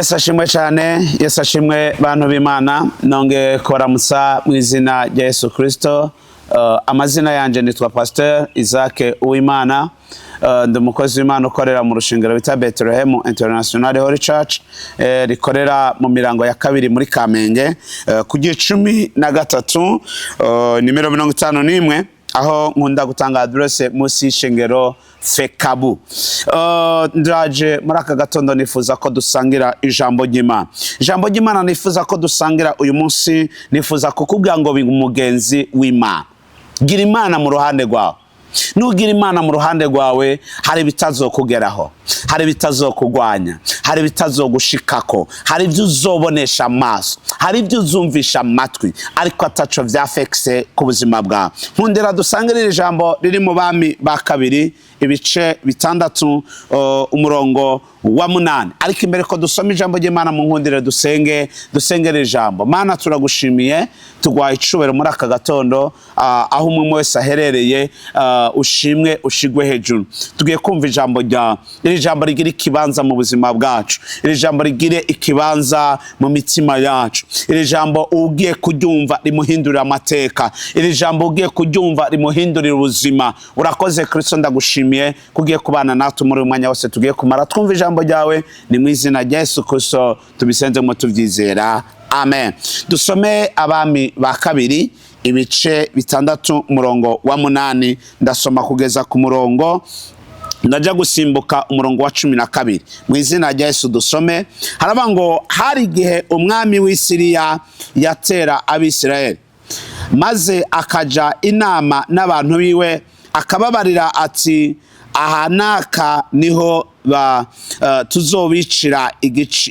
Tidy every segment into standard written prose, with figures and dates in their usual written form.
Yesu ashimwe cyane, Yesu ashimwe bantu b'Imana, nongeye kubaramutsa mu izina rya Yesu Kristo. Amazina yanje nitwa Pasteur Isaac Uwimana. Ndi umukozi w'Imana ukorera mu rushengero bita Bethlehem International Holy Church, rikorera mu mirango ya kabiri muri Kamenge, ku gicumi na gatatu, nimero 51, aho nkunda gutanga adresse munsi y'ishengero Fekabu. Ndaje muri aka gatondo nifuza ko dusangira ijambo ry'Imana. Ijambo ry'Imana nifuza ko dusangira uyu munsi, nifuza kukubwira ngo biga umugenzi w'Imana. Gira Imana mu ruhande rwawe. Nugira Imana mu ruhande rwawe, hari ibitazokugeraho, hari ibitazokugwanya, hari ibitazogushikako, hari ibyo uzobonesha amaso, hari ibyo uzumvisha amatwi, ariko ataco vyafekise ku buzima bwawe. Nkundira dusangire iri jambo riri mu Bami ba Kabiri, ibice 6, umurongo wa 8. Ariko imbere ko dusoma ijambo ry'Imana, mu nkundire dusenge, dusengere ijambo. Mana, turagushimiye, tuguhaye icubahiro muri aka gatondo, aho umwe wese aherereye, ushimwe, ushigwe hejuru. Tugiye kumva ijambo ryawe. Iri jambo rigira ikibanza mu buzima bwacu, iri jambo rigire ikibanza mu mitima yacu, iri jambo ugiye kuryumva rimuhindurira amateka, iri jambo ugiye kuryumva rimuhindurira ubuzima. Urakoze Kristo, ndagushimiye kugiye kubana natwe muri uyu mwanya wose tugiye kumara twumva ijambo ryawe. Ni mu izina rya Yesu Kristo tubisenzemo tubyizera, amen. Dusome Abami ba Kabiri, ibice 6, umurongo wa 8. Ndasoma kugeza ku murongo, ndajya gusimbuka umurongo wa 12. Mu izina rya Yesu dusome. Haravuga ngo: hari igihe umwami w'i Siriya yatera Abisirayeli, maze akaja inama n'abantu biwe, akababarira ati: "Aha n'aka niho tuzobicira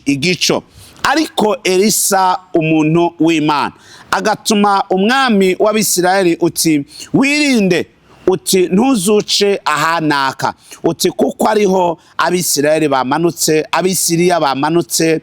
igico." Ariko Elisa umuntu w'Imana agatuma umwami w'Abisirayeli uti: "Wirinde," uti, "ntuzuce ahanaka," uti, "kuko ariho Abisirayeli bamanutse, Abisiriya bamanutse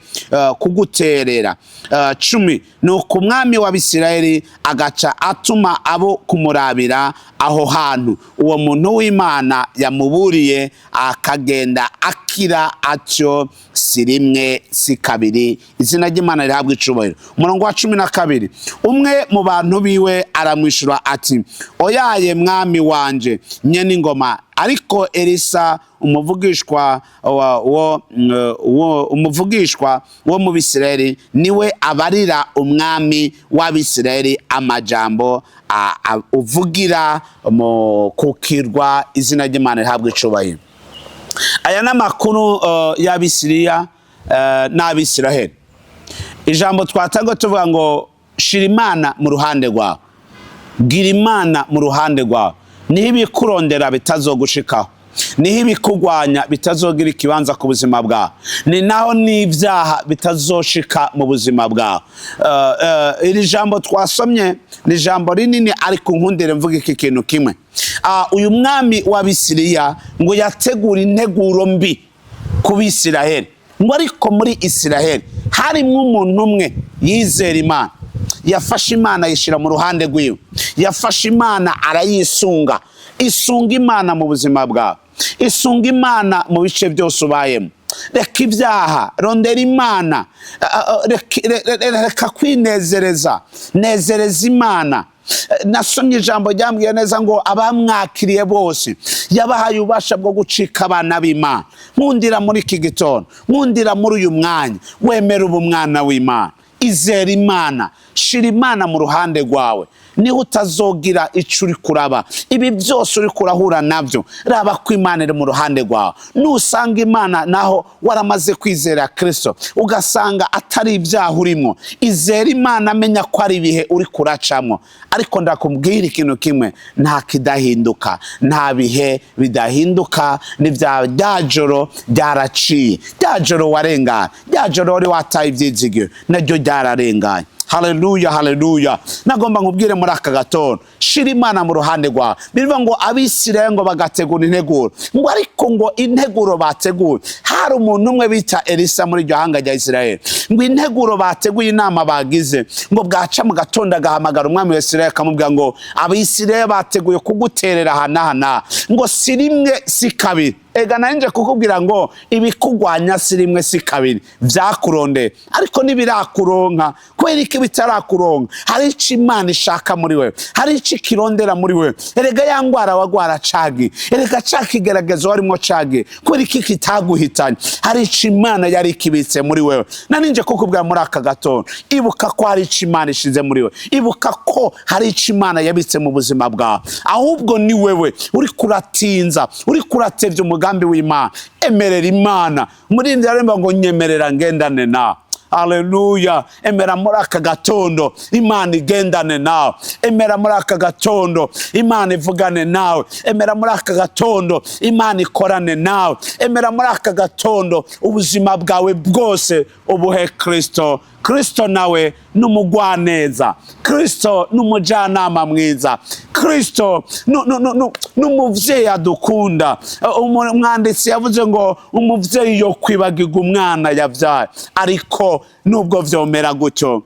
kuguterera." 10. Nuko umwami w'Abisirayeli agaca atuma abo kumurabira aho hantu uwo muntu w'Imana yamuburiye, akagenda akira atyo, si rimwe si kabiri. Izina ry'Imana rihabwa icubahiro. Umurongo wa 12: umwe mu bantu biwe aramwishyura ati: "Oyaye, mwami wanje nyene ingoma, ariko Elisa umuvugishwa wo mu Bisirayeli niwe abarira umwami w'Abisirayeli amajambo uvugira mu kukirwa." Izina ry'Imana rihabwa icubahiro. Aya ni amakuru y'Abisiriya n'Abisiraheli. Ijambo twatanga tuvuga ngo shira Imana mu ruhande rwawe, gira Imana mu ruhande rwawe, niho ibikurondera bitazogushikaho, niho ibikugwanya bitazogira ikibanza ku buzima bwawe, ni naho n'ibyaha bitazoshika mu buzima bwawe. Iri jambo twasomye ni ijambo rinini, ariko nkundire mvuga iki kintu kimwe. Uyu mwami w'Abisiriya ngo yategura integuro mbi ku Bisiraheli, ngo ariko muri Isiraheli harimwo umuntu umwe yizera Imana, yafashe Imana ayishyira mu ruhande rwiwe, yafashe Imana arayisunga. Isunga Imana mu buzima bwawe, isunga Imana mu bice byose ubayemo. Reka ibyaha, rondera Imana. Reka kwinezereza, nezereza Imana. Nasomye ijambo ryambwiye neza ngo abamwakiriye bose yabahaye ububasha bwo gucika abana b'Imana. Nkundira muri iki gitondo, nkundira muri uyu mwanya, wemera ubu mwana w'Imana, izera Imana, shira Imana mu ruhande rwawe, niho utazogira ico uri kuraba. Ibi byose uri kurahura nabyo, raba ko Imana iri mu ruhande rwawe. Nusanga Imana, naho waramaze kwizera Kristo, ugasanga atari ibyaha urimo, izera Imana, amenya ko ari ibihe uri kuracamwo. Ariko ndakubwira ikintu kimwe: nta kidahinduka, nta bihe bidahinduka. Ni bya rya joro ryaraciye, rya joro warenganye, rya joro wari wataye ibyizigiro, naryo ryararenganye. Haleluya, haleluya! Nagomba nkubwire muri aka gatondo: shira Imana mu ruhande rwawe. Bivuga ngo Abisirayeli ngo bagategura integuro, ngo ariko ngo integuro bateguye, hari umuntu umwe bita Elisa muri iryo hanga rya Isirayeli. Ngo integuro bateguye, inama bagize, ngo bwaca mu gatondo agahamagara umwami wa Isirayeli, akamubwira ngo: "Abisirayeli bateguye kuguterera aha n'aha n'aha." Ngo si rimwe si kabiri. Ega nanje kukubwira ngo ibikugwanya si rimwe si kabiri, vyakurondeye ariko ntibirakuronka. Kubera iki bitarakuronka? Hari ico Imana ishaka muri wewe, hari ico ikirondera muri wewe. Erega ya ngwara wagwara cagi, erega ca kigeragezo warimwo cagi, kubera iki kitaguhitanye? Hari ico Imana yari ikibitse muri wewe. Narinje kukubwira muri aka gatondo, ibuka ko hari ico Imana ishize muri wewe, ibuka ko hari ico Imana yabitse mu buzima bwawe. Ahubwo ni wewe uri kuratinza, uri kuratevya umugambi w'Imana. Emerera Imana. Umuririmbyi aremba ngo nyemerera ngendane nawe. Haleluya! Emera muri aka gatondo Imana igendane nawe. Emera muri aka gatondo Imana ivugane nawe. Emera muri aka gatondo Imana ikorane nawe. Emera muri aka gatondo ubuzima bwawe bwose ubuhe Kristo. Kristo nawe ni umugwaneza, Kristo ni umujyanama mwiza, Kristo ni umuvyeyi adukunda. Umwanditsi yavuze ngo umuvyeyi yo kwibagirwa umwana yavyaye, ariko nubwo vyomera gutyo,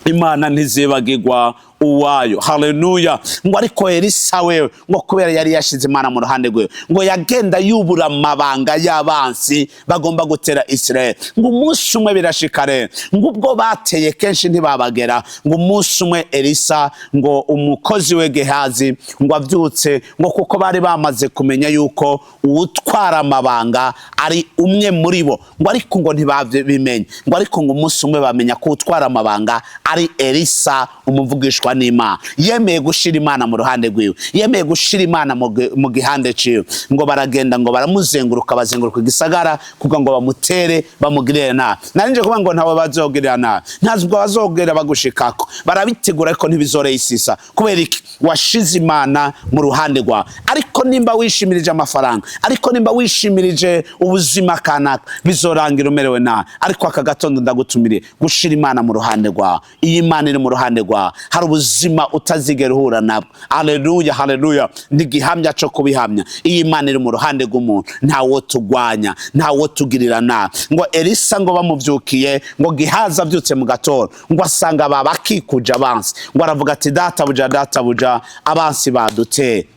Imana ntizibagirwa uwayo. Haleluya! Ngo ariko Elisa wewe, ngo kubera yari yashize Imana mu ruhande rwewe, ngo yagenda yubura amabanga y'abansi bagomba gutera Israel. Ngo umunsi umwe birashika rero, ngo ubwo bateye kenshi ntibabagera, ngo umunsi umwe Elisa, ngo umukozi we Gehazi, ngo avyutse, ngo kuko bari bamaze kumenya yuko uwutwara amabanga ari umwe muri bo, ngo ariko ngo ntibabimenye, ngo ariko ngo umunsi umwe bamenya ko uwutwara amabanga ari Elisa, umuvugishwa n'Imana, yemeye gushira Imana mu ruhande rwiwe, yemeye gushira Imana mu gihande ciwe. Ngo baragenda, ngo baramuzenguruka, bazenguruka igisagara kugira ngo bamutere, bamugirire nabi. Narinje kuvuga ngo ntawe bazogirira nabi, ntazubwo bazogera bagushikako. Barabitegura ariko ntibizoreyisisa. Kubera iki? Washize Imana mu ruhande rwawe. Ariko nimba wishimirije amafaranga, ariko nimba wishimirije ubuzima kanaka, bizorangira umerewe nabi. Ariko aka gatondo ndagutumiriye gushira Imana mu ruhande rwawe. Iyo Imana iri mu ruhande rwawe, hari ubuzima utazigera uhura nabwo. Haleluya, haleluya! Ni igihamya cyo kubihamya. Iyo Imana iri mu ruhande rw'umuntu, ntawo tugwanya, ntawo tugirira nabi. Ngo Elisa, ngo bamuvyukiye, ngo Gihaza avyutse mu gatondo, ngo asanga babakikuje abansi. Ngo aravuga ati: "Databuja, databuja, abansi baduteye."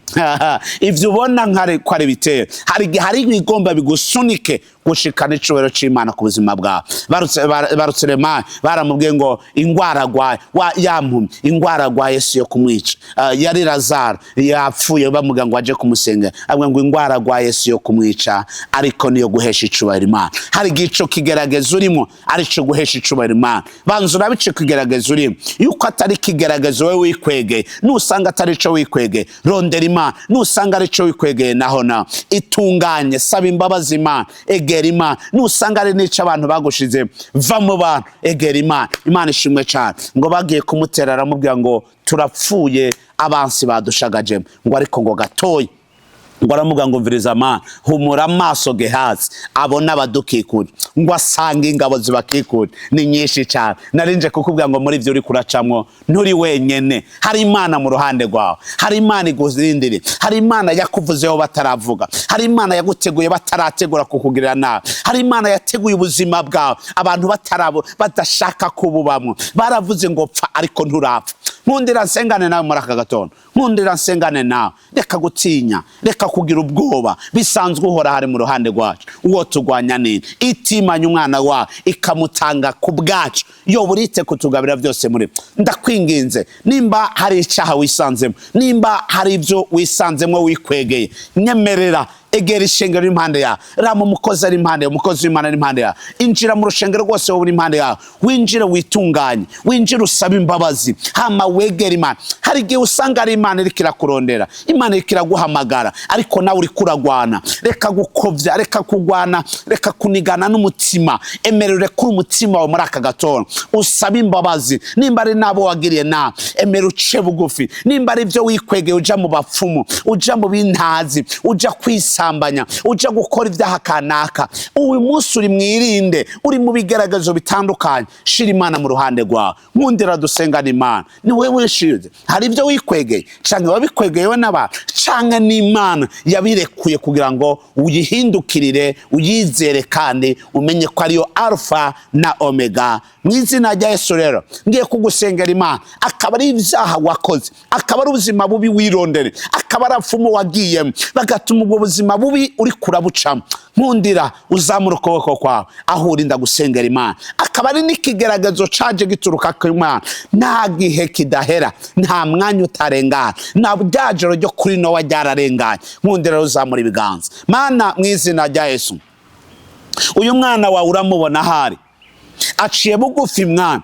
Ivyo ubona nkari ko ari bitero, hari igihe hari ibigomba bigusunike gushikana icubahiro c'Imana ku buzima bwawe. Barutse Remani, baramubwiye ngo ingwara agwaye yampumye, ingwara agwaye si yo kumwica. Yari Lazaro yapfuye, bamubwira ngo aje kumusengera, avuga ngo ingwara agwaye si yo kumwica, ariko niyo guhesha icubahiro Imana. Hari igihe ico kigeragezo urimo ari ico guhesha icubahiro Imana. Banza urabe ico kigeragezo urimo yuko atari ikigeragezo wewe wikwegeye. Nusanga atari ico wikwegeye, rondera Imana. Nusanga ari ico wikwegeye, naho naho itunganye, saba imbabazi Imana, egera Imana. Nusanga ari n'ico abantu bagushize, va mu bantu, egera Imana. Imana ishimwe cyane. Ngo bagiye kumutera, aramubwira ngo turapfuye, abansi badushagajemo. Ngo ariko ngo gatoya, ngo aramubwira ngo mviriza mana, humura amaso Gehazi abona abadukikuje. Ngo asanga ingabo zibakikuje ni nyinshi cyane. Narinje kukubwira ngo muri ibyo uri kuracamwo nturi wenyene, hari Imana mu ruhande rwawe, hari Imana iguzindiriye, hari Imana yakuvuzeho bataravuga, hari Imana yaguteguye batarategura kukugirira nabi, hari Imana yateguye ubuzima bwawe abantu batarabo badashaka kububamwo. Baravuze ngo pfa, ariko nturapfa. Nkundira nsengane nawe muri aka gatondo, nkundira nsengane nawe. Reka gutinya, reka kugira ubwoba. Bisanzwe uhora hari mu ruhande rwacu. Uwo turwanya nini itimanya umwana wawe ikamutanga ku bwacu, yo burite kutugabira byose muri. Ndakwinginze, nimba hari icyaha wisanzemo, nimba hari ibyo wisanzemo wikwegeye, nyemerera egera ishengero iri impande yawe, rama umukozi ari impande yawe, umukozi w'Imana ari impande yawe. Injira mu rushengero rwose wowe uri impande yawe, winjire witunganye, winjire usabe imbabazi, hama wegere Imana. Hari igihe usanga ari Imana iriko irakurondera, Imana iriko iraguhamagara, ariko nawe uriko uragwana. Reka gukovya, reka kugwana, reka kunigana n'umutima. Emerera urekure umutima wawe muri aka gatondo, usabe imbabazi. Nimba ari n'abo wagiriye nabi, emera uce bugufi. Nimba ari ibyo wikwegeye, uja mu bapfumu, uja mu bintazi, uja kwisambanya, uja gukora ibyaha kanaka, uyu munsi uri mwirinde, uri mu bigaragazo bitandukanye, shira Imana mu ruhande rwawe. Nkundira dusengana Imana. Ni wewe wishize, hari ibyo wikwegeye, canke wabikwegeyewe n'abantu, canke n'Imana yabirekuye kugira ngo uyihindukirire, uyizere kandi umenye ko ariyo Alfa na Omega. Mu izina rya Yesu rero ngiye kugusengera Imana. Akaba ari ibyaha wakoze, akaba ari ubuzima bubi wirondere, akaba ari apfumu wagiyemo bagatuma ubwo buzima. Ubuzima bubi uri kurabucamo, nkundira uzamura ukuboko kwawe aho uri, ndagusengera Imana. Akaba ari n'ikigeragezo caje gituruka ku Imana. Nta gihe kidahera, nta mwanya utarengana, na rya joro ryo kuri Nowa ryararenganye. Nkundira rero uzamura ibiganza. Mana, mu izina rya Yesu, uyu mwana wawe uramubona ahari aciye bugufi. Mwana,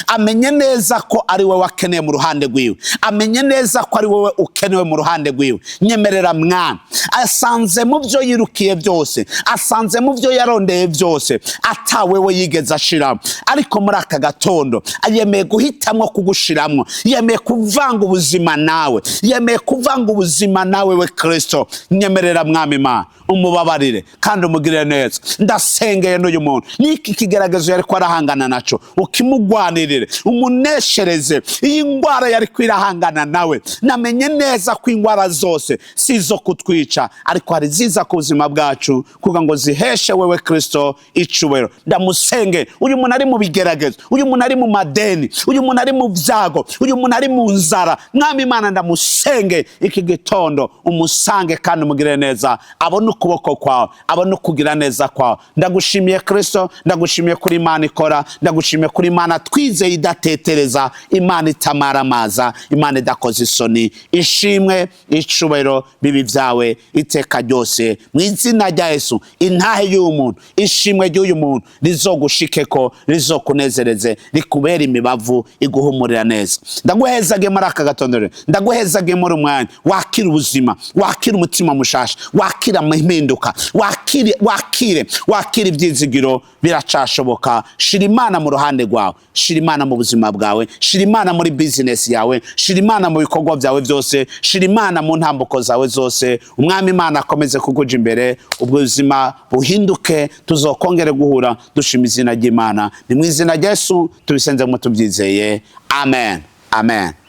amenye neza ko ari wowe akeneye mu ruhande rwiwe, amenye neza ko ari wowe ukenewe mu ruhande rwiwe. Nyemerera mwana, asanze mu byo yirukiye byose, asanze mu byo yarondeye byose, atawewe yigeze ashiramo. Ariko muri aka gatondo yemeye guhitamwo kugushiramwo, yemeye kuvanga ubuzima nawe, yemeye kuvanga ubuzima nawe we Kristo. Nyemerera mwami Imana, umubabarire kandi umugirire neza. Ndasengeye n'uyu muntu, n'iki kigeragezo yari ko arahangana naco, ukimugwanirire, umuneshereze. Iyi ndwara yari kwirahangana nawe, namenye neza ko indwara zose si izo kutwica, ariko hari ziza ku buzima bwacu kugira ngo ziheshe wewe Kristo icubahiro. Ndamusenge uyu muntu ari mu bigeragezo, uyu muntu ari mu madeni, uyu muntu ari mu byago, uyu muntu ari mu nzara. Mwami Imana, ndamusenge iki gitondo, umusange kandi umugirire neza, abone ukuboko kwawe, abone ukugira neza kwawe. Ndagushimiye Kristo, ndagushimiye kuri Imana ikora, ndagushimiye kuri Imana twizeye idatetereza, Imana itamaramaza, Imana idakoze isoni. Ishimwe, icubahiro bibi byawe iteka ryose, mu izina rya Yesu. Intahe y'uyu muntu, ishimwe ry'uyu muntu rizogushikeko, rizokunezereze, rikubera imibavu iguhumurira neza. Ndaguhezage muri aka gatondo rero, ndaguhezage muri umwanya wakira ubuzima, wakira umutima mushasha, wakira impinduka, wakire, wakire, wakire ibyizigiro. Biracashoboka. Shira Imana mu ruhande rwawe, shira Imana mu buzima bwawe, shira Imana muri bizinesi yawe, shira Imana mu bikorwa byawe byose, shira Imana mu ntambuko zawe zose. Umwami Imana akomeze kukuja imbere, ubuzima buhinduke. Tuzokongere guhura dushima izina ry'Imana. Ni mu izina rya Yesu tubisenze tubyizeye. Amen, amen.